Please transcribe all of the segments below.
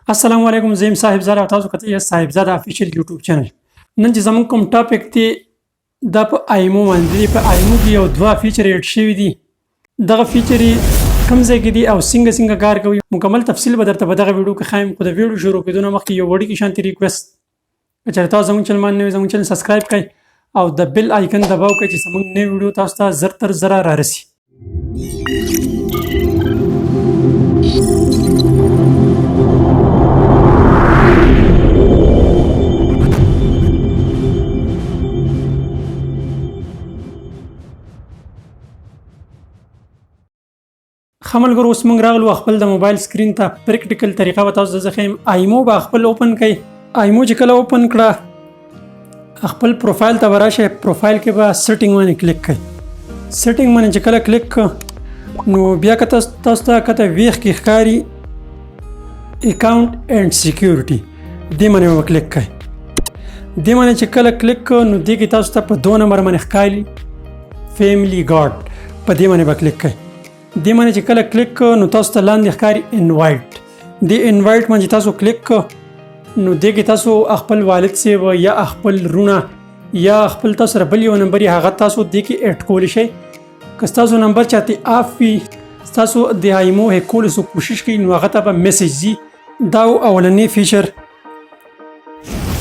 السلام علیکم، زه یم صاحبزاده او تاسو کتئ صاحبزاده افیشل یوټیوب چینل. نن چې زموږ کوم ټاپک دی، دا په آیمو باندې دی. په آیمو کې یو دوه فیچر ایډ شوي دي. دغه فیچر کوم ځای کې دي او څنګه څنګه کار کوي، مکمل تفصیل به درته په دغه ویډیو کې ښایم. خو د ویډیو شروع کېدو نه مخکې یو وړوکی شانتي ریکوست، که چېرې تاسو زموږ چینل باندې نوي، زموږ چینل سبسکرایب کړئ او د بیل آیکن دباو کړئ چې زموږ نوې ویډیو تاسو ته زر تر زره رارسي. ښه ملګرو، اوس موږ راغلو خپل د موبایل سکرین ته. پریکټیکل طریقه به تاسو ته زه ښیم. آیمو به خپل اوپن کړئ. آیمو چې کله اوپن کړه، خپل پروفایل ته به راشئ. پروفایل کې به سیټینګ باندې کلیک کړئ. سیټینګ باندې چې کله کلیک کړ، نو بیا که تاسو ته کته ویښ کې ښکاري اکاونټ اینډ سکیورټي، دې باندې به کلیک کړئ. دې باندې چې کله کلیک کړ، نو دې کې تاسو ته په 2 نمبر باندې ښکاري فیملی ګارډ، په دې باندې به کلیک کړئ. دې باندې چې کله کلیک کړ، نو تاسو ته لاندې ښکاري انوایټ. دې انوایټ باندې تاسو کلیک کړ، نو دې کې تاسو خپل والد صاحب یا خپل رونه یا خپل تاسو سره بل یو نمبر، هغه تاسو دې کې اډ کولی شئ. که ستاسو نمبر چاته آف وي، ستاسو د آیمو هک کولو څوک کوشش کوي، نو هغه ته به میسج ځي. دا اولنی فیچر.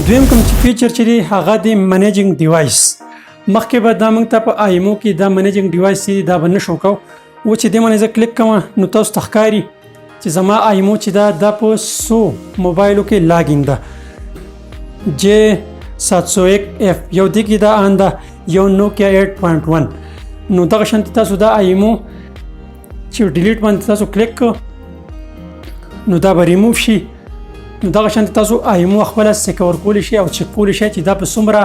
دویم کوم چې فیچر چې دی، هغه دی منیجینګ ډیوایس. مخکې به دا موږ ته په آیمو کې دا منیجینګ ډیوایس چې دا به نه شو کو و. چې دې باندې زه کلیک کوم، نو تاسو ته ښکاري چې زما آیمو چې دا دا په څو موبایلو کې لاګین ده. جې 701 اف یو دې کې دا آن ده، یو نوکیا 8.1. نو دغه شانتې تاسو دا آیمو چې ډیلیټ باندې تاسو کلیک کو، نو دا به ریموو شي. نو دغه شانتې تاسو آیمو خپله سکور کولی شئ او چک کولی شئ چې دا په څومره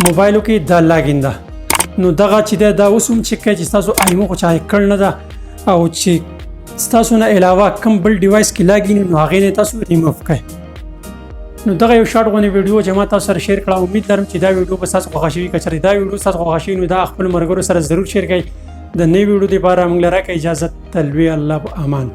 موبایلو کې دا لاګین ده. نو دغه چې ده، دا اوس هم چک کړئ چې ستاسو آیمو خو چا کړ نه ده او چې ستاسو نه علاوه کوم بل ډیوایس کې لاګین، نو هغې نه تاسو ریموو کړئ. نو دغه یو شارټ غونې ویډیو چې ما تاسو سره شیر کړه. امید لرم چې دا ویډیو به تاسو خوښه شي. که چېرې دا ویډیو تاسو خوښه شي، نو دا خپل ملګرو سره ضرور شیر کړئ. د نوې ویډیو لپاره موږ له راکړئ اجازت. تلوي الله په امان.